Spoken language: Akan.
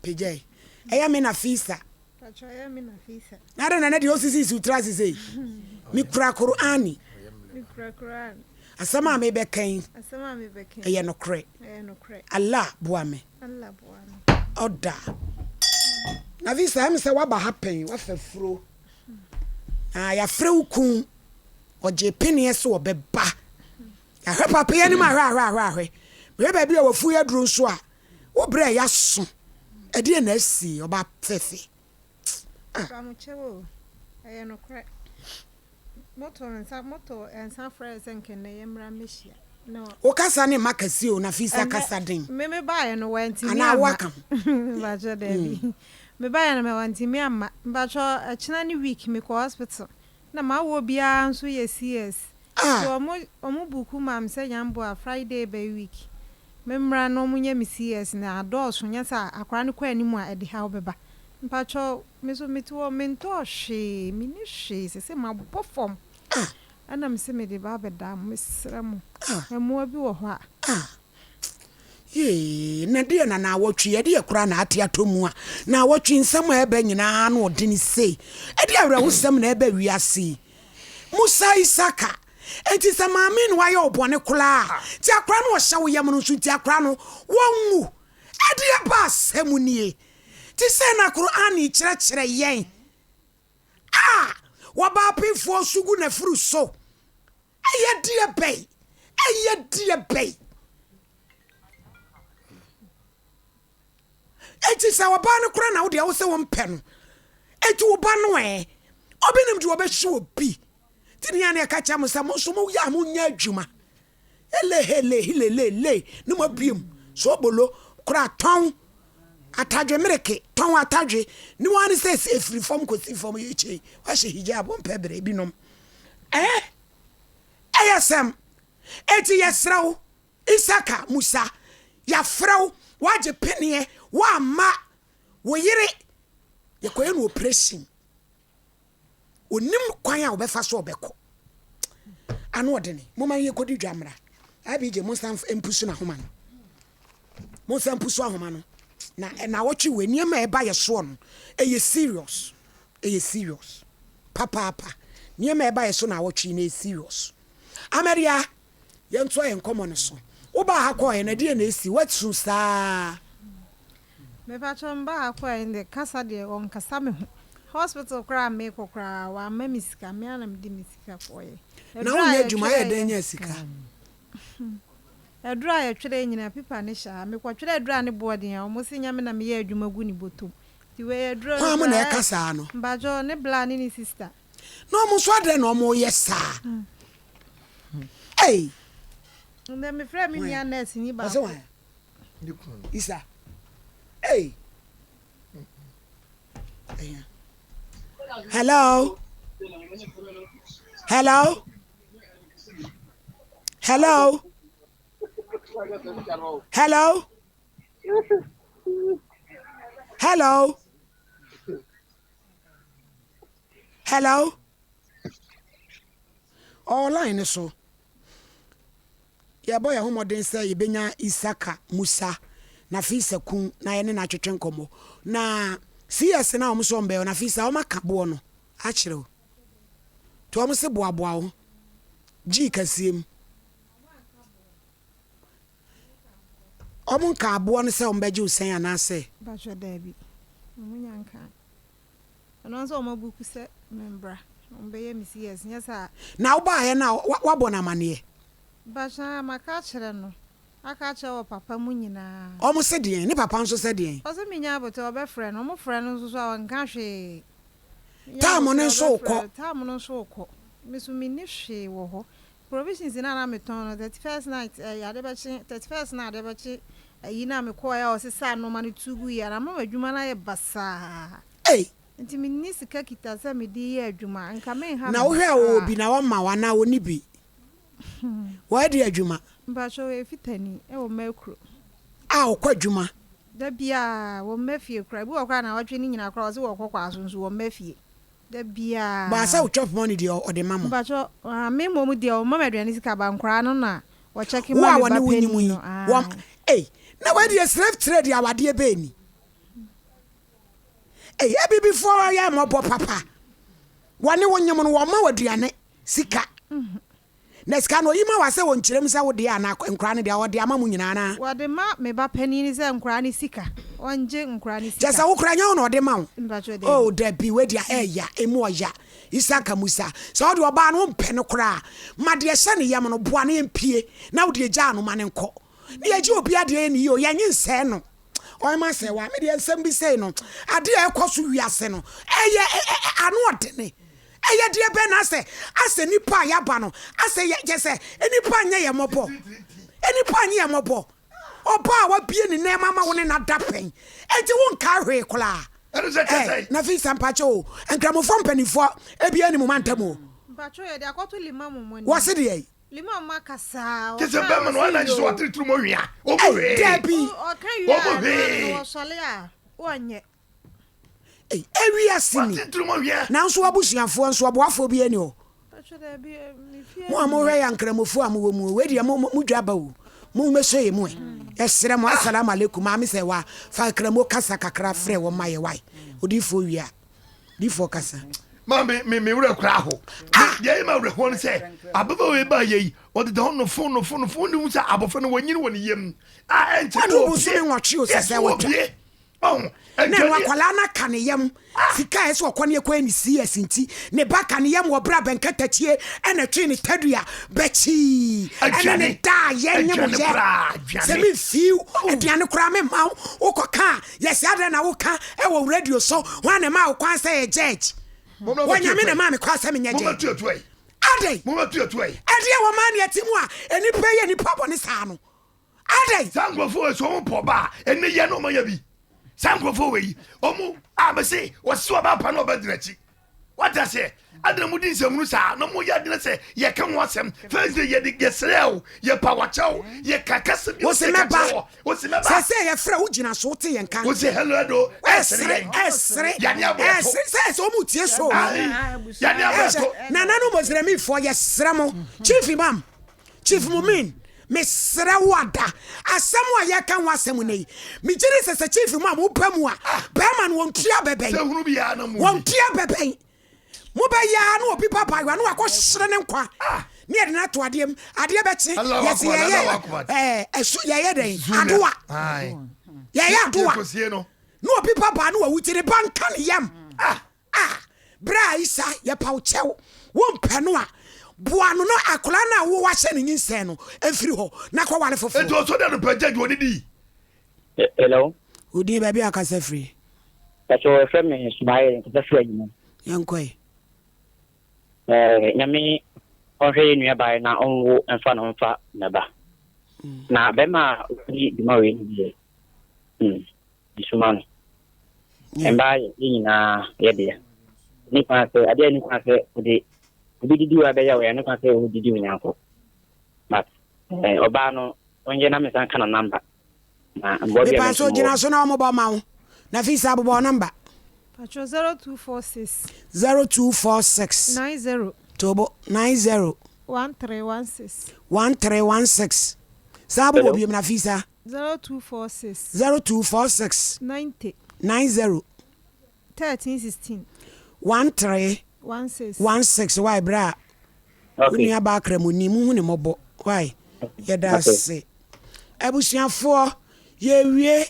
Pagyae. Ɛyɛ me Nafisa. Pacho, ɛyɛ me Nafisa. Na adɛn na na deɛ osisisi wo tiri ase sei? Mekura Kor'ane. Mekura Kor'ane. Asɛm a mebɛka yi. Asɛm a mebɛka yi. Ɛyɛ nokorɛ. Ɛyɛ nokorɛ. Allah boa me. Allah boa me. Ɔda. Nafisa, ɛm sɛ woaba ha pɛn, woafa furo. Na yɛafrɛ wo kun. Ɔgyee peneɛ sɛ ɔbɛba. Yɛahwɛ papa yi anim ahwɛ ahwɛ ahwɛ ahwɛ. Mehwɛ baabi a wafu yi aduru nso a, wo berɛ a yɛaso. Ɛdeɛn na asi ɔbaa fɛfɛ? Ah. Pamokyɛw o, ɛyɛ nokorɛ. Moto nsa moto nsa frɛɛ sɛ nka nnɛ yɛmmra mmɛhyia. Na. Wo kasa ne mma kɛse o, Nafisa kasa den. Me me baeɛ no wantumi amma. Anaa wo aka ho? Mpakyɛ daabi. Me baeɛ no wantumi amma. Mpakyɛ ɛkyena ne week mekɔ hospital. Na m'awoɔ biara nso yɛ CS. Ah. So ɔmo ɔmo buku maa me sɛ Nyamboa Friday bɛyɛ week me mmra na ɔmo nyɛ me CS na adɔɔso nyɛ sɛ akwadaa no kɔ anim a ɛde haw bɛba. Mpakyɛw me nso mete hɔ mentɔɔ hwee menni hwee sese mabɔ fam Ah. ɛna mese mede ba abɛda mo mesrɛ mo Ah. mmoa bi wɔ hɔ a. Ah. Yee, na deɛ na naawɔtwe yi, ɛdeɛ koraa na ate atɔ mu a naawɔtwe nsɛm a ɛba nyinaa na ɔdene sei. Ɛdeɛ awerɛhosɛm na ɛba wiase yi. Musa Isaka, enti sɛ maame na wayɛ wo bɔne koraa a, nti akora no ɔhyɛ wo yam no nso nti akora no wɔnwu. Ɛdeɛ ba asɛm nie. Te sɛ na Qur'aan kyerɛkyerɛ yɛn a wɔbaapefoɔ nso gu n'afuru so. Ɛyɛ deɛ bɛn? Ɛyɛ deɛ bɛn? Enti sɛ ɔbaa no koraa na wo deɛ wo sɛ wompɛ no, enti wo ba no ɛ? Obi nim deɛ ɔbɛhye obi. Nti ne yɛn na yɛka kyerɛ mo sɛ mo nso moyɛ a monyɛ adwuma. Ele hele hilelele ne mo abiem soobolo koraa tɔn atadwe mereke tɔn atadwe ne wɔn ne sɛ efiri fam kɔsi fam yɛ kyei wahyɛ hijab wompɛ bere binom eh ɛyɛ sɛm eti yɛsrɛ wo Isaka Musa yɛafrɛ wo wagye peneɛ woamma wo yere yɛkɔyɛ no operation Ɔnim kwan a ɔbɛfa so ɔbɛkɔ. Ano ɔdene. Momma yɛnkɔdi dwa mmra. IBJ, monsan mpusu n'ahoma no. Monsan mpusu ahoma no. Na nnawɔtwe wei, nneɛma a ɛba yɛ soɔ no, ɛyɛ serious. Ɛyɛ serious. Papaapa. Nneɛma a ɛba yɛ so nnawɔtwe yi no, ɛyɛ serious. Amaria, yɛntoa yɛn nkɔmmɔ no so. Wobaa ha kɔɔeɛ no, ɛdeɛn na ɛsi? Woasu saa. Mepakyɛw mebaa ha kɔe no deɛ kasa deɛ ɔnkasa me ho. Hospital koraa a mekɔ koraa wamma me sika me ara na mede me sika kɔeɛ. Na wonyɛ adwuma ayɛ dɛn nya sika? Aduro a yɛtwerɛɛ nyinaa pipa no hyɛ ha. Mekɔtwerɛ aduro a ne boɔ den a wɔn se nyɛ me na meyɛ adwuma gu ne bɔtɔm. Nti wei aduro no Hwan mo na koraa ɛka saa no? Mpakyɛw ne bla ne ne sister. Na wɔn nso adɛn na wɔyɛ saa? Ei! Ndɛ mefrɛɛ me nua nurse ni Ɔse baako. hwan? Ne kunu no. Isa. Hey. Hello. Hello. Hello. Hello. Hello. Hello. Ɔwɔ line no so. Yɛrebɔ yɛn ho mmɔden sɛ yɛbɛnya Isaka Musa Nafisa Kun na yɛne no atwetwe nkɔmmɔ. Na CS no a wɔn nso wɔn bɛyɛ Nafisa wɔn aka boɔ no akyerɛ wo. Nti wɔn se boaboa wo ho. Gyii kɛseɛ mu. Wɔn nka aboɔ no sɛ wɔn bɛgye wo sɛn anaasɛ? Mpakyɛ daabi. Wɔn nya nka. Ɛno ara nso wɔn abuku sɛ membra, wɔn bɛyɛ me CS, nyɛ saa a. Na wobaeɛ no a woabɔ no amaneɛ? Mpakyɛ maka akyerɛ no, aka akyerɛ wɔ papa mu nyinaa. Wɔn se deɛn? Ne papa nso sɛ deɛn? Ɔse menya aboterɛ ɔbɛfrɛ no, wɔn frɛ no nso so a ɔnka hwee. Menya Time no aboterɛ nso ɔbɛfrɛ rekɔ. no, time no nso rekɔ, me nso menni hwee wɔ hɔ. Provisions no a na metɔn no, 31st night ɛɛ ade bɛkye, 31st na ade bɛkye ayi no a mekɔɔɛ a ɔsesaa nnoɔma no tu guiɛ no, ama m'adwuma no ayɛ basaa. Ei! Nti menni sika kita sɛ mede yɛ adwuma, nka menha me Na ho wohwɛ a ɔwɔ koraa. bi na wama wo anaa ɔnni bi? Wayɛ deɛ adwuma? Mpakyɛw ɔyɛ fitani wɔ Mɛkuro. A ɔkɔ adwuma? Da biara, wɔmma fie koraa. Ebi wɔ hɔ koraa a naawɔtwe no nyinaa koraa ɔse wɔkɔ kwaso nso wɔmma fie. Da biaa. Baa sɛ wo chop money deɛ ɔde ma mo. Mpakyɛ ah me mmom deɛ ɔmma me aduane sika ba nkoraa no na wɔ check Wo ma a me ba wɔne wo nyim panin yi no wɔm ae. ei na wei deɛ slave trade awadeɛ bɛn ni. Ei abibifoɔ yɛ mmɔbɔ papa. Wɔne wo nyem no wɔma wo aduane, sika. Na sika no oyi ma wo a sɛ wɔnkyerɛ mu sɛ wo deɛ anaa nkoraa no deɛ ɔde ama mo nyinaa anaa? Wɔde ma me ba panin no sɛ nkoraa no sika. Ɔngye nkoraa no Kyerɛ sika. sɛ wo koraa nyɛ wo na ɔde ma wo? Mpakyɛw dabi. Oh dabi wei deɛ ɛɛya, emu ɔya. Isaka Musa, sɛ wode ɔbaa no wompɛ no koraa a, ma deɛ ɛhyɛ ne yam no boa no ɛmpue na wode gyaa no ma no nkɔ. Ne yɛgye obi adeɛ yɛ ne yie o, yɛnye nsɛe no. Ɔhema sɛ wa, me deɛ nsɛm bi sei no, adeɛ a ɛkɔ so wiase no, ɛyɛ ano ɔdene. Ɛyɛ deɛ bɛn na asɛ, asɛ nipa a yɛaba no, asɛ yɛ, kyɛ sɛ, nipa nyɛ yɛ mmɔbɔ. Nipa nyɛ yɛ mmɔbɔ. Ɔbaa a wabue ne nan mu ama wo ne no ada pɛn, enti wonkae hwee koraa. Ɛno sɛ kyɛ Eh, sɛn? Nafisa mpakyɛ o, Nkramofoɔ mpaninfoɔ ebia nim mantam o. Mpakyɛw yɛde akɔto limam mo anim. Wɔse deɛn? Limam akasa Kyɛ sɛ ɔka bɛrima no ɔse ana gye sɛ yoo. watene tiri mu ɔhwea. Ɔmu Ei, hwee. dabi. Ɔka wie Ɔmu a ɛno ano hwee. no wɔsɔle a wɔnyɛ. Ei, ewiase ni. Watene tiri mu ɔhwea. Nanso w'abusuafoɔ nso ɔboafoɔ biara nni hɔ. Mpakyɛw dabi me fie Mo a ni. mohwɛ yɛ Ankramofoɔ a mowɔ mu o, wei deɛ mo, mo, mo dwa aba o. Mommɛsɔ yɛ mu ɛ. Yɛsrɛ mo, Assalamu alaikum, Maame Sɛwa, fa Nkramo kasa kakra frɛ wɔn ma yɛ wae. Odiyifoɔ wie a. Difoɔ kasa. Ma me me me werɛ koraa ho. Ah! Deɛ ɛyɛ ma awerɛhoɔ ne sɛ ababaawa yi baayɛ yi ɔdeda hɔ nofo nofo nofo wone hu sɛ abɔfra no wanyini wɔ ne yam a ɛnkyɛ Wadu na bosome ɔpie nwɔtwe o sɛ yes sɛ wɔtwa. ɔpie ɔho Na ɛno aduane akwadaa no aka ne yam sika a ɛsɛ ɔkɔ ne ɛkɔyɛ ne CS nti ne ba ka ne yam wɔ berɛ a bɛnkatakyie ɛna ɛtwee ne tadua bɛkyii ɛne ne aduane daa yɛ nye mo aduane yɛ koraa sɛ aduane memfiw oh aduane koraa memma wo wokɔka a yɛsɛ adɛn na woka ɛwɔ radio so hwan na ɛmaa wo kwan sɛ yɛ judge mommra wɔ nyame na mɛtuatua ɛmaa me kwan sɛ menyɛ mommra judge tuatua yi adɛn mommra tuatua yi ɛdeɛ wɔ maa ne ɛte mu a nnipa yɛ nnipa bɔne saa no adɛn. Saa nkurɔfoɔ wei sɛ wɔn pɔ ɔba a ɛnɛ yɛ na wɔn ayɛ bi saa nkurɔfoɔ wei wɔn a mese wɔsi ɔba pa na ɔba gyina akyi wate aseɛ adana mu di nsɛmunu saa na mo yɛ adena sɛ yɛka ho asɛm first day yɛde yɛsrɛ o yɛpa wakyɛw yɛka kasa bi Wose yɛka kyerɛ mɛba. wɔ wose mɛba Sɛ sɛ yɛfrɛ wo gyina so wote yɛn ka. wose hello ɛdo ɛsere Ɛsere yɛn ɛsere yɛne abɔ ɛto ɛsere sɛ sɛ wɔn tie so. ayi yɛne abɔ Ɛsɛ ɛto nananom Mozremifoɔ yɛsrɛ mo Chief Imam Chief Mumin, mesrɛ wo ada, asɛm a yɛka ho asɛm nnɛ yi, megye di sɛ sɛ Chief Imam woba mu a, bɛrima no wɔntua bɛbɛn. Wɔntua bɛbɛn. Mobɛyɛ ara na obi ba bayewa na wakɔhyere ne nkwa ne yɛde no ato adeɛ mu. Adeɛ bɛkye, yɛse yɛyɛ ɛɛ ɛso yɛyɛ dɛn? Adowa. Yɛyɛ adowa. Na obi ba baa na wawu ti ne ba nka ne yam. Ah bra Isa yɛpa wo kyɛw wo mpɛ no a boa no na akwadaa no a wo wahyɛ no nyinsɛn no mfiri hɔ na kɔ ware foforɔ. Enti ɔsɔ dɛ anɔpa judge wɔ ne dii. Hello. Wo din baabi a kasa firi. Pacho wɔfrɛ me Sumaye nkasa firi Anyinam. Yɛnkɔ ɛ. Eh, Nyame ɔnhwɛ yɛ nua baa na ɔnwo mfa ne ho mfa ne ba. Na bɛrima a ɔdi dwuma wei no deɛ, hmm. Nsuma no. Mmaa yɛ yɛn nyinaa yɛ dea. Ɛni kwan sɛ adeɛ ɛni kwan sɛ wode obi didi wa bɛyɛ wo ɛni kwan sɛ wo didi wo nyanko. But eh, ɔbaa no ɔnyɛ na mesan ka na namba. Na mboa bi a Mepa so gyina so na ɔmo bɔ ma wo. Na fi sa bobɔ namba. Patro 0246. 0246. 90. Tobo 90. 1316. 1316. Saa bobɔ biem na fi sa. 0246. 0246. 90. 90. 1316. 13. 16. 16 why bra wo nua baa kramoni mu hu ne mmɔbɔ why yɛda ase abusuafoɔ yɛwie.